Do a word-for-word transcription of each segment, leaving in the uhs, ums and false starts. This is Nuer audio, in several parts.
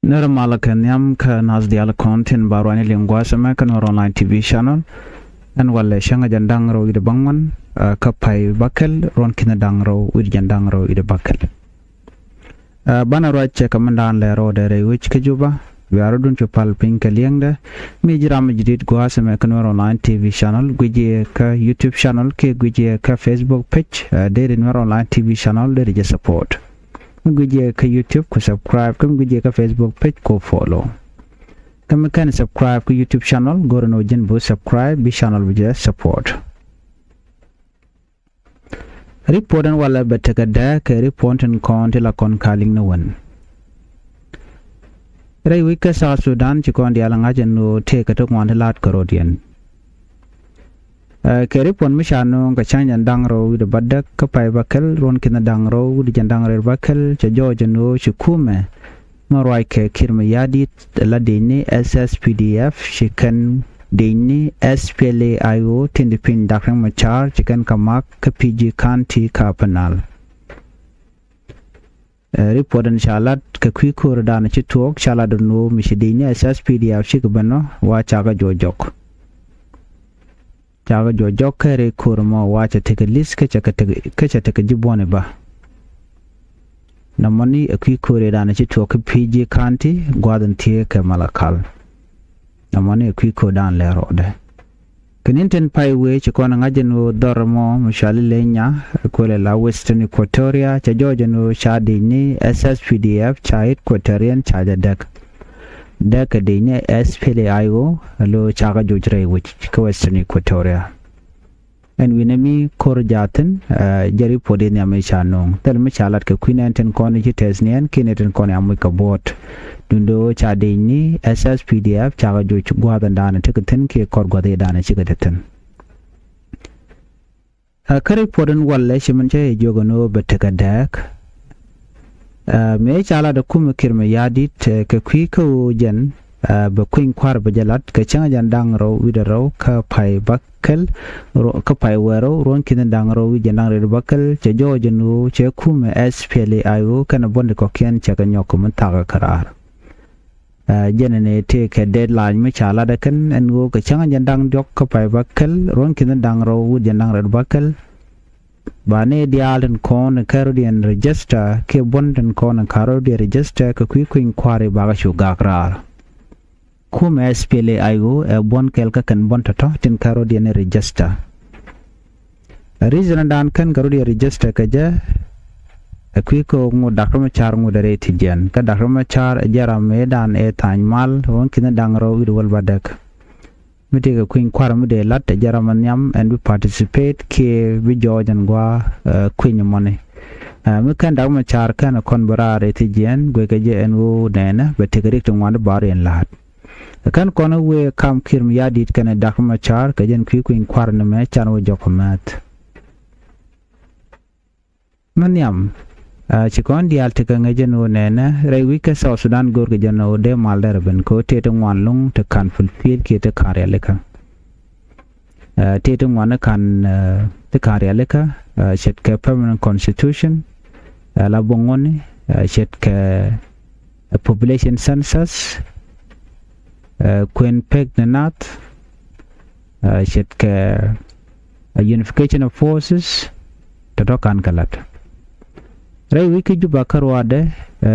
Nɛrɛ malä kɛ nhiam kä nath diaal kɔn tin ba ruany liŋ gua̱a̱th ɛmɛ kä Nuɛr Online T V channel. Ɛn walɛ cäŋ a jɛn da̱ŋ rɛw wi̱cdɛ bäŋuan, kä pay bäkɛl ruɔ̱n ki̱n da̱ŋ rɛw wi̱cdɛ jɛn da̱ŋ rɛw wi̱cdɛ bäkɛl. Banɛ ruac cɛ kɛ mindan lɛ rɔɔdɛ rɛy wec kä Juba. Bia rɔdun cu pal piny kɛ liɛŋdɛ. Mi ji̱ ram mi ji̱ dit gua̱a̱th ɛmɛ kä Nuɛr Online T V channel, guic yɛ kä YouTube channel kiɛ guic yɛ kä Facebook page, deri Nuɛr Online T V channel deri jɛ support. Mi guic yɛ kä YouTube ku subscribe, kä mi guic yɛ kä Facebook page ku follow. Kä mi kɛn subscribe kä YouTube channel, go̱rɛ ni wä ji̱n bi subscribe, bi channel bi jɛ support. Report ɛn walɛ bɛ tekɛ dääk kɛ report tin kɔn ti la kɔn ka liŋ ni wän. Rɛy wec kä South Sudan ci kɔn diaal ŋa̱c ɛn ɣöö tëëkɛ ti ŋuan ti la̱a̱t kärɔ̱diɛn. Kɛ report mi ca nööŋ kɛ cäŋ jɛn da̱ŋ rɛw wi̱cdɛ bädäk kä pay bäkɛl ruɔ̱n ki̱n da̱ŋ rɛw wi̱cdɛ jɛn da̱ŋ rɛw bäkɛl cɛ jɔɔc ɛn ɣöö ci kumɛ mi ruac kɛ Kiir Mayardit la dec ni S S P D F ci kɛn dec ni S P L A I O tin di piny Dak Riek Machar ci kɛn kɛ mak kä P G County kä Upper Nile. Report ɛn ca lat kɛ kui̱ ko̱o̱r dan ci tuɔɔk ca lat ɛn ɣöö mi ci dec ni S S P D F cikɛ ben ɔ wa cakɛ juɔc jɔk. Cakɛ juɔc jɔk kɛ rɛy ko̱o̱r ɛmɔ wa cɛ tekɛ li̱th kä cɛ tekɛ ji̱ buɔ̱n i̱ ba. Nɔmɔni ɛ kui̱ ko̱o̱r ëëdan ci tuɔɔk kä P G County gua̱a̱th in thiee kɛ Malakal. Nɔmɔni ɛ kui̱ ko̱o̱r dan lɛ rɔɔdɛ. Kɛ ni̱n tin pay wee ci kɔn ŋa̱c ɛn ɣöö dhɔr ɛmɔ mi cɔali Lenya kuëlɛ la Western Equatoria cɛ jɔɔc ɛn ɣöö ca dec ni S S P D F ca headquarterian ca jɛ däk. Dääk kɛ dec ni S P L A I O lo cakɛ joc rɛy wec kä Western Equatoria. Ɛn wi̱nɛ mi ko̱r jaathin jɛ report in nhiam mi ca no̱o̱ŋ thil mi ca lat kɛ kui̱ nɛn tin kɔn i̱ ci tɛth niɛn kiɛ ni tin kɔn i̱ amuc kɛ buɔ̱ɔ̱t. Duundɛ ɣöö ca dec ni S S P D F cakɛ joc gua̱a̱th ɛn daanɛ tekɛ thi̱n kiɛ kɔr gua̱th i̱ daanɛ cikɛ te thi̱n. Kä report in walɛ ci min cä yɛ jiök ɛn ɣöö bɛ tekɛ dääk. Mëë ca lat ɛ kumɛ Kiir Mayardit kɛ kui̱ kä ɣöö jɛn bɛ kui̱ny kua̱r bɛ jɛ lat kɛ cäŋ jɛn da̱ŋ rɛw wi̱cdɛ rɛw kä pay bäkɛl kä pay wɛɛr rɛw ruɔ̱n ki̱n da̱ŋ rɛw wi̱cdɛ jɛn da̱ŋ rɛw bäkɛl cɛ jɔɔc ɛn ɣöö cɛ kumɛ S P L A I O kɛnɛ buɔ̱n ti kɔ̱kiɛn cɛ kɛ nyɔk kɛ mi thakä kä raar. Jɛn ɛn ëë tëëkɛ deadline mi ca latdɛ kɛn ɛn ɣöö kɛ cäŋ jɛn da̱ŋ diɔ̱k kä pay bäkɛl ruɔ̱n ki̱n da̱ŋ rɛw wi̱cdɛ jɛn da̱ŋ rɛw bäkɛl. Ba ni diaal tin kɔn in kärɔ̱diɛn register kiɛ buɔ̱n tin kɔn in kärɔ̱diɛn register kɛ kui̱ kui̱ny kua̱ri bakɛ cu gak raar. Kumɛ S P L A I O ɛ buɔ̱n kɛl kä kɛn buɔ̱n tɔ̱tɔ̱ tin kärɔ̱diɛn register. Reason dan kɛn kärɔ̱diɛn register kɛ jɛ ɛ kui̱ kä ŋut Dak Riek Machar ŋut ɛ rɛy ti jiɛn kä Dak Riek Machar ɛ jɛ ram mëëdan ɛ tha̱a̱ny mal ruɔ̱n ki̱n da̱ŋ rɛw wi̱cdɛ wäl bädäk. Mi tëëkɛ kui̱ny kua̱r mi dee la̱t ɛ jɛ ram ɛ nhiam ɛn bi participate kiɛ bi jɔɔc ɛn gua̱a̱ kui̱ny mɔni. Mi kɛn Dak Machar kɛn kɔn bi raar ɛ thiec jiɛn guɛckɛ jɛ ɛn ɣöö nɛɛnɛ bɛ tëëkɛ rik ti ŋuan ti bar yɛn la̱a̱t. Kɛn kɔn wëë kam Kiir Mayardit kɛnɛ Dak Machar kɛ jɛn kui̱ kui̱ny kua̱r ni mɛ can wä jɔk kɛ mɛth. Mi nhiam ci kɔn diaal tekɛ ŋäc jɛn ɣöö nɛɛnɛ rɛy wi̱c kä South Sudan go̱o̱rkɛ jɛn ɣöö dee mal dɛr ben kɛ ɣöö tëë ti ŋuan lo̱ŋ ti ka̱n fulfill kiɛ ti ka̱n rialikä. Tëë ti ŋuan ti ka̱n ti ka̱n rialikä ce̱tkɛ permanent constitution, la buɔ̱ŋ ŋuɔ̱ni ce̱tkɛ population census, kuën pek ni nath, ce̱tkɛ unification of forces tɔ̱tɔ̱ ka̱n kɛ la̱t. Rɛy wi̱c kä Juba kä ruaadɛ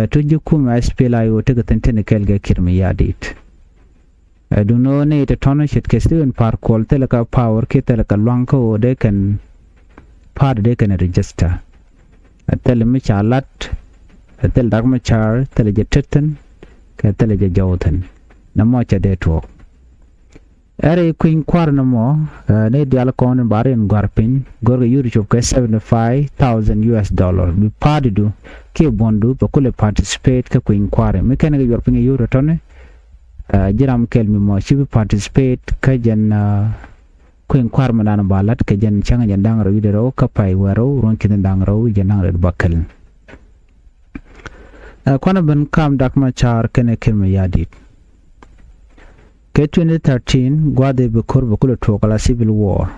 ti ji̱ kumɛ S P L A I O tekɛ thi̱n tin kɛl kɛ Kiir Mayardit. Duundɛ ɣöö nɛy tɔ̱tɔ̱ni ce̱tkɛ Stephen Par Kuol thilɛ kɛ power kiɛ thilɛ kɛ lua̱ŋ kä ɣöö dee kɛn party dee kɛn register. Thilɛ mi ca lat, thilɛ Dak Machar, thilɛ jɛ tet thi̱n kɛ thilɛ jɛ jɔw thi̱n. Nɛmɔ cɛ dee tuɔɔk. Ɛ rɛy kui̱ny kua̱r nɛmɔ ni diaal kɔn in ba rin gua̱r piny go̱rkɛ yur cop kɛ seventy five thousand U S dollar bi party du kiɛ buɔ̱ndu bɛ kulɛ participate kä kui̱ny kua̱r mi kɛn kɛ yuɔr piny ɛ yur tɔ̱tɔ̱ni. Ji̱ ram kɛl mi mɔ ci bi participate kä jɛn kui̱ny kua̱r mi dan ba lat kɛ jɛn cäŋ jɛn da̱ŋ rɛw wi̱cdɛ rɛw kä pay wɛɛr rɛw ruɔ̱n ki̱n da̱ŋ rɛw wi̱cdɛ jɛn da̱ŋ rɛw bäkɛl. Ɛ kuanɛ ben kam Dak Machar kɛnɛ Kiir Mayardit. Kɛ twenty thirteen gua̱a̱th ëë bi ko̱r bi kulɛ tuɔɔk ala civil war.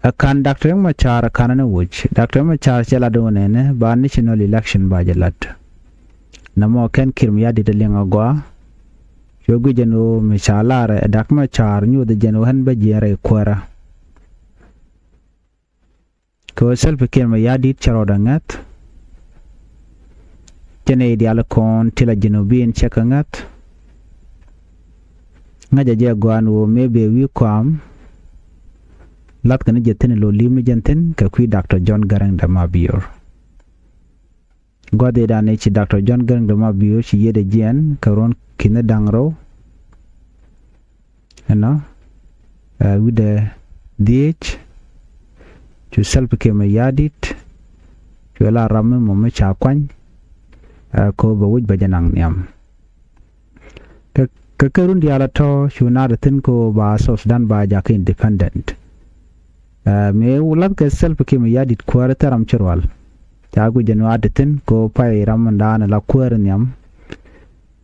Ɛ ka̱n Dak Riek Machar ɛ ka̱n ni wuc Dak Riek Machar cɛ lat wä nɛnɛ ba national election ba jɛ lat. Nɛmɔ kɛn Kiir Mayardit ɛ liŋ agɔaa. Cuɛ guic jɛn ɣöö mi ca lar ɛ Dak Macar nyuuth jɛn ɣöö ɣän bä jiɛn rɛy kuäärä. Kɛ ɣöö Salva Kiir Mayardit cɛ rɔɔdɛ ŋäth. Cɛ nɛy diaal kɔn ti la Junubin cɛ kɛ ŋäth. Ŋäcɛ jɛ gɔaa ɛn ɣöö mëë bëë wi̱i̱ kɔam. Lathkɛ ni jɛ thi̱n ɛ lo̱ li̱i̱m ni jɛn thi̱n kɛ kui̱ Doctor John Garang de Mabior. Gua̱th ëëdan ëë ci Doctor John Garang de Mabior ci yiëëdɛ jiɛn kɛ ruɔ̱n ki̱ni da̱ŋ rɛw. Ɛnɔ, ɛ, wi̱cdɛ dhieec, cu Salva Kiir Mayardit, cu la ram mi mɔ mi ca kuany, ɛ, kɛ ɣöö bɛ wec bɛ jɛ naŋ nhiam. Kɛ, kɛ kɛ run diaal ɛ tɔ̱ cu naat ɛ thi̱n kɛ ɣöö ba South Sudan ba jakä independent. Ɛ, mëë wä lathkɛ Salva Kiir Mayardit kuäärä thil ram ci rual. Ca guic jɛn ɣöö a te thi̱n kɛ ɣöö pay ram in da̱a̱n la kuäär nhiam.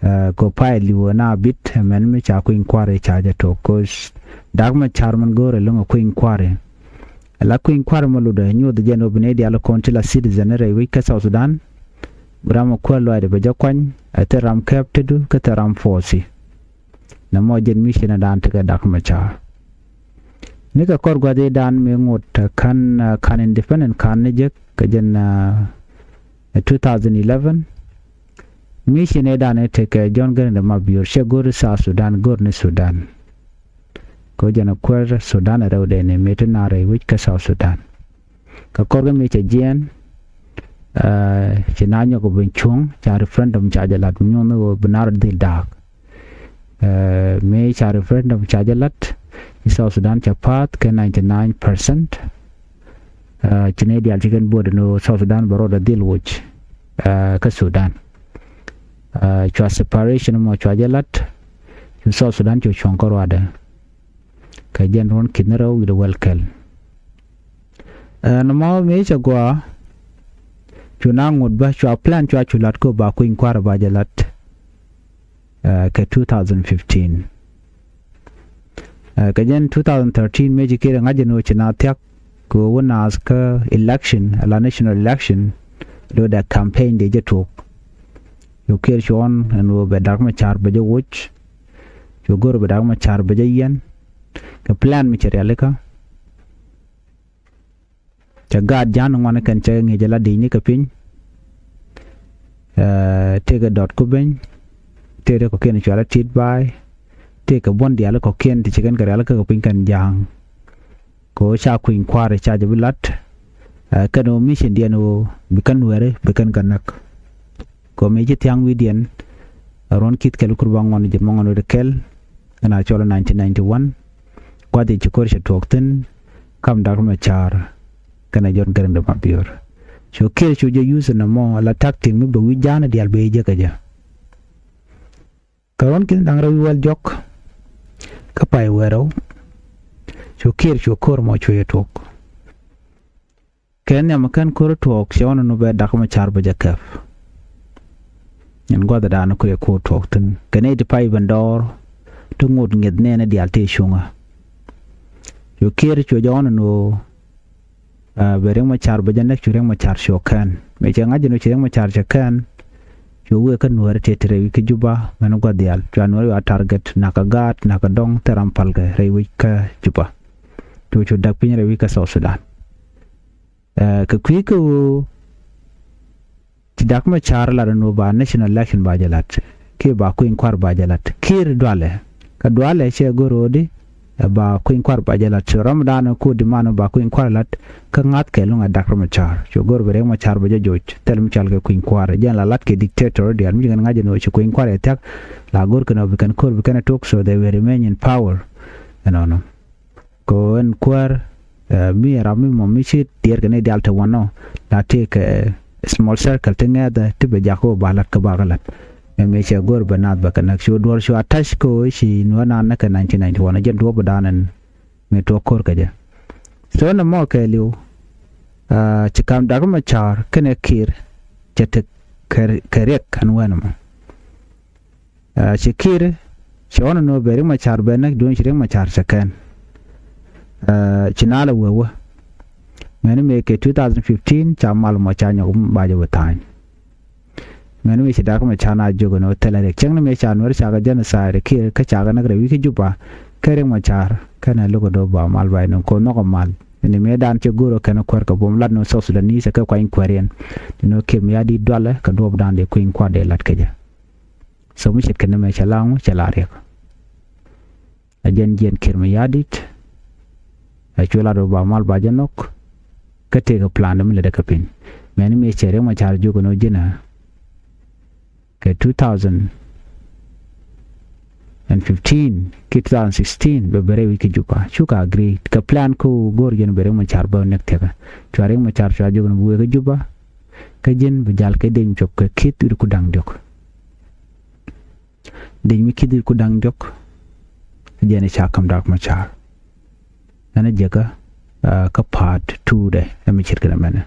Ɛ, kɛ ɣöö pay li̱w ɣän a bit ɛmɛn mi ca kui̱ny kua̱ri ca jɛ tok. Kɛ ɣöö Dak Macar min go̱o̱rɛ lo̱ŋ ɛ kui̱ny kua̱ri. Ɛ la kui̱ny kua̱ri mi lutdɛ nyuɔth jɛn ɣöö bi nɛy diaal kɔn ti la citizen rɛy wec kä South Sudan. Bi ram ɛ kuäär lɔaacdɛ bɛ jɛ kuany, ɛ thil ram kɛp tetdu kä thil ram force. Nɛmɔ jɛn mission ëëdan tekɛ Dak Macar. Nikɛ kɔr gua̱th ëëdan mëë ŋot, ɛ, ka̱n, ɛ, ka̱n independent ka̱n ni jek kɛ jɛn, ɛ, two thousand eleven. Mission ëëdan ëë tekɛ John Garang de Mabior cɛ go̱r South Sudan, go̱r ni Sudan. Kɛ ɣöö jɛn ɛ kuäär Sudan ɛ rɛwdɛ ni mëë ti naath rɛy wec kä South Sudan. Kɛ kɔr kɛ mëë cɛ jiɛɛn, ɛ, ci naath nyɔk bi cuɔ̱ŋ, ca referendum ca jɛ la̱t, bi nyuɔ̱n ni ɣöö bi naath dhil da̱a̱k. Ɛ, mëë ca referendum ca jɛ la̱t, ci South Sudan cɛ pa̱a̱th kɛ ninety nine percent. Ɛ, ci nɛy diaal ci kɛn buɔ̱t ɛn ɣöö South Sudan bɛ rɔɔdɛ dhil woc, ɛ, kä Sudan. Ɛ, cua separation mɔ cua jɛ la̱t, cu South Sudan cu cuɔ̱ŋ kä ruaadɛ. Kɛ jɛn ruɔ̱n ki̱ni rɛw wi̱cdɛ wäl kɛl. Ɛ, nɔmɔ mëë cɛ gɔaa, cu naath ŋot bä, cua plan cua cu la̱t kɛ ɣöö ba kui̱ny kua̱ri ba jɛ la̱t. Ɛ, kɛ two thousand fifteen. Ɛ, kɛ jɛn two thousand thirteen mëë ci Kiir ɛ ŋa̱c ɛn ɣöö ci naath thia̱k kɛ ɣöö wä naath kä election, ala national election, lotdɛ campaign dee jɛ tuɔɔk. Cu Kiir cuɔ̱ɔ̱n ɛn ɣöö bɛ Dak Macar bɛ jɛ woc. Cu go̱r bɛ Dak Macar bɛ jɛ yiɛn. Kɛ plan mi cɛ rialikä. Cɛ gaat ja̱a̱n ŋuan kɛn cɛ ŋi̱i̱c ala di̱cni kɛ piny. Ɛ, tëëkɛ dɔt ku beny. Tëëkɛ kɔ̱kiɛn cual a tit ba̱a̱y. Tëëkɛ buɔ̱n diaal kɔ̱kiɛn ti ci kɛn kɛ rialikä kɛ piny kɛn ja̱a̱ŋ. Kɛ ɣöö ca kui̱ny kua̱ri ca jɛ bi la̱t. Ɛ, kɛn ɣöö mission diɛn ɣöö bi kɛn Nuääri bi kɛn kɛ näk. Kɛ ɣöö mëë ci thia̱ŋ wi̱i̱diɛn, ɛ, ruɔ̱n ki̱th kɛl kur ba ŋuan ji̱ mɔŋɔn wi̱i̱dɛ kɛl, ɛn a cɔl nineteen ninety-one, gua̱th i̱ ci ko̱r cɛ tuɔɔk thi̱n, kam Dak Macar kɛnɛ John Garang de Mabior. Cu Kiir cu jɛ use nɔmɔ ala tactic mi bɛ wi̱c ja̱a̱n diaal bɛ jɛ kɛ jɛ. Kɛ ruɔ̱n ki̱n da̱ŋ rɛw wi̱i̱ wäl diɔ̱k, kä pay wäl rɛw, cu Kiir cu ko̱r mɔ cu jɛ tuɔɔk. Kɛ nhiam kɛn ko̱r tuɔɔk cɛ ɣɔn nu bɛ Dak Macar bɛ jɛ kɛp. Ɛn gua̱thdan ku yɛ ko̱r tuɔɔk thi̱n. Kɛ nɛy ti pay ben dɔɔr, ti ŋot ŋi̱eth nɛɛni diaal ti cuŋä. Cu Kiir cu jɛ ɣɔn nu, ɛ, bɛ Riek Macar bɛ jɛ näk, cu Riek Macar cu kɛn. Mëë cɛ ŋa̱c jɛ nu ci Riek Macar cɛ kɛn, cu wëë kä Nuääri tëë ti rɛy wi̱c kä Juba, mɛn gua̱th diaal. Cua Nuääri cua target, nakä gaat, nakä dɔ̱ŋ, thil ram palkɛ rɛy wi̱c kä Juba. Cu cu da̱k piny rɛy wi̱c kä South Sudan. Ɛ, kɛ kui̱ kä ɣöö ti Dak Macar lat ɛn ɣöö ba national election ba jɛ la̱t, kiɛ ba kui̱ny kua̱r ba jɛ la̱t. Kiir dualɛ, kä dualɛ cɛ go̱r ɣöö di, ɛ, ba kui̱ny kua̱r ba jɛ la̱t. So ramdan ku demand ba kui̱ny kua̱r la̱t, kä ŋa̱thkɛ luŋ a Dak Macar. Cu go̱r bɛ Riek Macar bɛ jɛ joc, thil mi cɔalkɛ kui̱ny kua̱r. Jɛn la la̱tkɛ dictator diaal mi ci kɛn ŋa̱c ɛn ɣöö ci kui̱ny kua̱r ɛ thia̱k, la go̱rkɛ ɛn ɣöö bi kɛn ko̱r bi kɛn ɛ tuɔɔk, so they will remain in power. Ɛnɔnɔ. Kɛ ɣöö ɛn kuäär, ɛ, mi ram mi mɔ mi ci diɛɛr kɛ ni diaal te wanɔ, la tëëkɛ, ɛ, small circle ti ŋɛ̈thɛ ti bɛ jak ɣöö ba la̱t kä bakɛ la̱t. Mɛ mëë cɛ go̱r bɛ naath bɛ kɛ näk. Cu duɔ̱ɔ̱r cu attach kɛ ɣöö ci Nuäär naan näk kɛ nineteen ninety-one, jɛn duɔ̱ɔ̱p dan ɛn mëë tuɔɔk ko̱r kɛ jɛ. So nɔmɔ kɛɛliw, ɛ, ci kam Dak Macar kɛnɛ Kiir cɛ tek kɛ, kɛ Riek ɛn wɛn ɛmɔ. Ɛ, ci Kiir, ci ɣɔn ɛn ɣöö bɛ Riek Macar bɛ näk, duɔ̱ɔ̱ny ci Riek Macar cɛ kɛn. Ɛ, ci naalɛ wee wee. Mɛni mëë kɛ two thousand fifteen, ca mal mɔ ca nyɔk ba jɛ wä tha̱a̱ny. Mɛn mi ci Dak Macar na jiök ni wä thilɛ Riɛk, cäŋ ni mëë ca Nuɛr cakɛ genocide Kiir kä cakɛ näk rɛy wi̱c kä Juba, kä Riɛk Macar kɛnɛ lo̱k kɛ do̱p ba mal ba inɔ kɛ nhɔk ɛ mal. Ni mëë dan cɛ go̱r ɔ kɛn kuäär kɛ buɔ̱m lat ni wä South Sudanese kɛ kuany kuääriɛn. Ni wä Kiir Mayardit dualɛ kɛ duɔ̱ɔ̱p dan dee kui̱ny kua̱r dee lat kɛ jɛ. So mi ce̱tkɛ ni mëë cɛ la ŋu, cɛ la Riɛk. A jɛn jiɛn Kiir Mayardit, a cuɛ lat wä ba mal ba jɛ nhɔk. Kä tëëkɛ plan dɛ mi lɛ dɛ kɛ pin. Mɛn mi cɛ Riɛk Macar jiök ni wä ji̱n ɛ kɛ two thousand and fifteen kiɛ two thousand sixteen bɛ ben rɛy wi̱c kä Juba. Cukɛ agree kɛ plan kä go̱r jɛn bɛ Riɛk Macar bä näk thiɛkä. Cua Riɛk Macar cua jiök ni bi wee kä Juba. Kä ji̱n bi jal kɛ dec mi cop kɛ ki̱th wi̱r ku da̱ŋ diɔ̱k. Dec mi ki̱th wi̱r ku da̱ŋ diɔ̱k. Jɛn ca käm Dak Macar. Ɛn a jiäkä kä part two dɛ ɛ mi ce̱tkɛ ni mɛnɛ.